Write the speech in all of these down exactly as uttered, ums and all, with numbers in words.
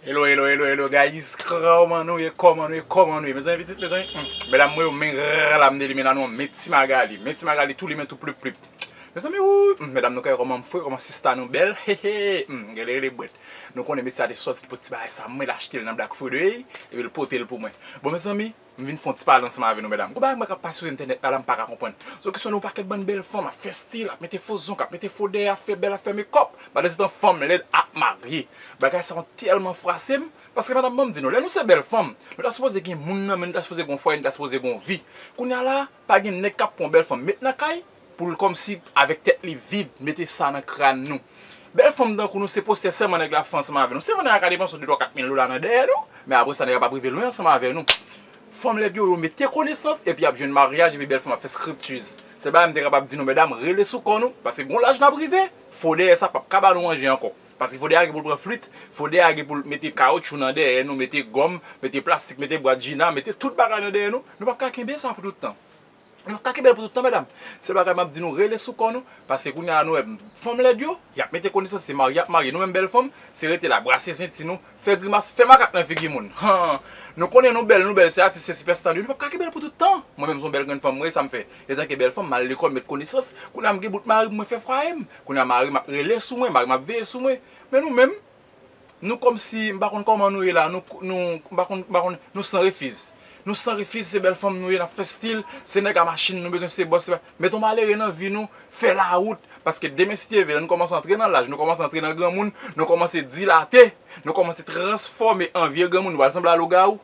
Hello, hello, hello, hello, guys. Kòman nou ye, kòman nou ye, kòman nou ye? Mezanmi, pitit, mezanmi. Hmm. Medam mwen yo, men gra la m delime la nou, men Ti Magali, men Ti Magali, tou limen, tou plip plip. Mezanmi, wou, hmm, medam nou kay kòman m fre, kòman sista nou bèl. He, he, hmm, gade, rele bwèt. Nou konnen mesye a te sòti pou ti bagay sa, mwen l achte l nan Black Friday, epi l pote l pou mwen. Bon, mezanmi, m vin fè yon ti pale ansanm avè nou, medam. Gon bagay mwen k ap pase sou entènèt la, la m pa ka konprann. Se kesyon de yon pakèt bann bèl fanm ap fè stil, ap mete fo zong, ap mete fo dèyè, ap fè bèl, ap fè mekòp. Pandan se tan fanm lèd ap marye. Bagay sa yo tèlman frase m. Paske, medam, ban m di nou, lè nou se bèl fanm, nou ta sipoze gen moun nan men, nou ta sipoze gen yon fwaye, nou ta sipoze gen yon vi. Kounye a la, pa gen nèg k ap pran yon bèl fanm met nan kay pou l kòmsi avèk tèt li vid, mete sa nan kràn nou. Bèl fanm tankou nou, se postè sèlman nèg la ap fè ansanm avè nou. Se vre nèg la ka depanse de twa kat mil dola nan dèyè nou, men apre sa, nèg la p ap rive lwen ansanm avè nou. Fanm lèd yo, yo mete konesans, epi y ap jwenn maryaj, epi bèl fanm ap fè striptiz. Se bagay m te kapab di nou, medam, rele sou kò nou, paske gon laj n ap rive, fo dèyè sa p ap ka ba nou manje ankò. Paske fo dèyè a gen pou l pran flit, fo dèyè a gen pou l mete kawotchou nan dèyè nou, mete gòm, mete plastik, mete bwat jina, mete tout bagay nan dèyè nou, nou p ap ka kenbe sa pou tout tan. Nou ka kenbe l pou tout tan, medam. Se bagay m ap di nou, rele sou kò nou, paske kounye a nou wè fanm lèd yo, y ap mete konesans, se marye y ap marye. Nou menm bèl fanm, se rete la, brase senti nou, fè grimas, fè makak nan figi moun. Han! Nou konnen nou bèl, nou bèl, se atis, se sipèsta nou ye, nou p ap ka kenbe l pou tout tan. Mwen menm se yon bèl grenn fanm mwen ye, sa m fè? Etanke bèl fanm, m al lekòl, m met konesans, kounye a m gen bout mari pou mwen fè fwaye m. Kounye a mari m ap rele sou mwen, mari m ap veye sou mwen. Men nou menm, nou kòmsi, m pa konn kòman nou ye la, nou, nou, m pa konn, m pa konn, nou san refiz. Nou san refiz, se bèl fanm nou ye, n ap fè stil, se nèg a machin nou bezwen, se bòs, se pa, met yon malere nan vi nou, fè lawout, paske demen si Dye vle, lè nou kòmanse antre nan laj, nou kòmanse antre nan granmoun, nou kòmanse dilate, nou kòmanse transfòme an vye granmoun, nou pral sanble a lougawou.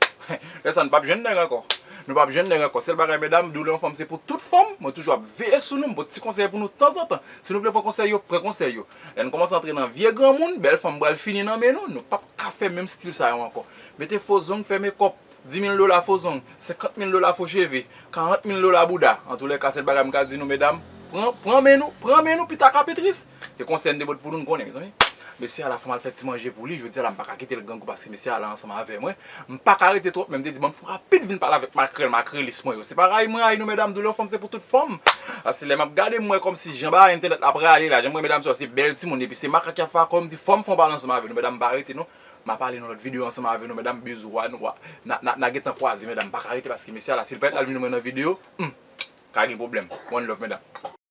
Lè sa, nou p ap jwenn nèg ankò. Nou p ap jwenn nèg ankò. Sèl bagay, medam, doulè yon fanm, se pou tout fanm. Mwen toujou ap veye sou nou, m pote ti konsèy pou nou tanzantan. Si nou vle pran konsèy yo, pran konsèy yo. Lè n kòmanse antre nan vye granmoun, bèl fanm pral fini nan men nou, nou p ap ka fè menm stil sa yo ankò. Mete fo zong, fè mekòp, dis mil dola fo zong, senkant mil dola fo cheve, karant mil dola bouda. Antoulèka, sèl bagay m ka di nou, medam, pran, pran men nou, pran men nou, pita ka pi tris. Se konsèy m te pote pou nou, n konnen, mezanmi. Mesye a la fè m al fè ti manje pou li, jodi a la m pa ka kite l grangou paske mesye a la ansanm avè mwen. M pa ka rete twòp, men m te di, ban m fè rapid vin pale avèk makrèl, makrelis mwen yo. Se pa rayi mwen rayi nou, medam, doulè fanm se pou tout fanm. Paske lè m ap gade, m wè kòmsi jan bagay entènèt la prale la, jan m wè medam sa yo se bèl timoun, epi se makak y ap fè ankò, m di, fò m fè yon pale ansanm avè nou, medam, m pa rete non. M a pale nan lòt videyo ansanm avè nou, medam, bizou, wa, nou, wa, n a, n a, n a gentan kwaze, medam, m pa ka rete paske mesye a la, si l pa t al vin wè nan videyo, hmm, ka gen pwoblèm. One love, medam.